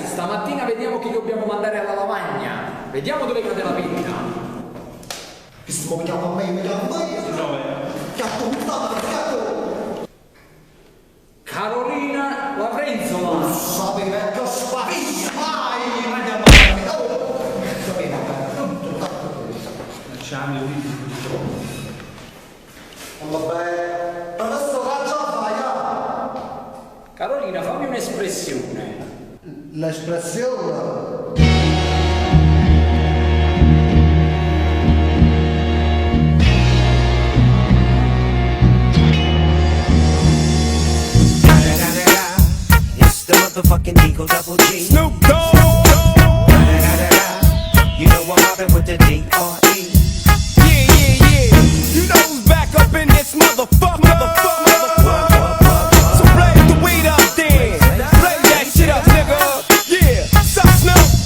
Ragazzi, stamattina vediamo chi dobbiamo mandare alla lavagna. Vediamo dove cade la penna. Chisto mi chiama a me, mi chiama a me. Chiatto puttana, chiatto. Carolina Lavrenzola. Sapeva che spazio. Vai, oh, sapeva. Facciamo il video. Vabbè, per adesso che già fai, ah? Carolina, fammi un'espressione. L'espressione. It's the motherfucking Eagle Double G. Snoop Dogg. You know I'm mobbing with the D.R.E. Yeah, yeah, yeah. You know who's back up in this motherfucker.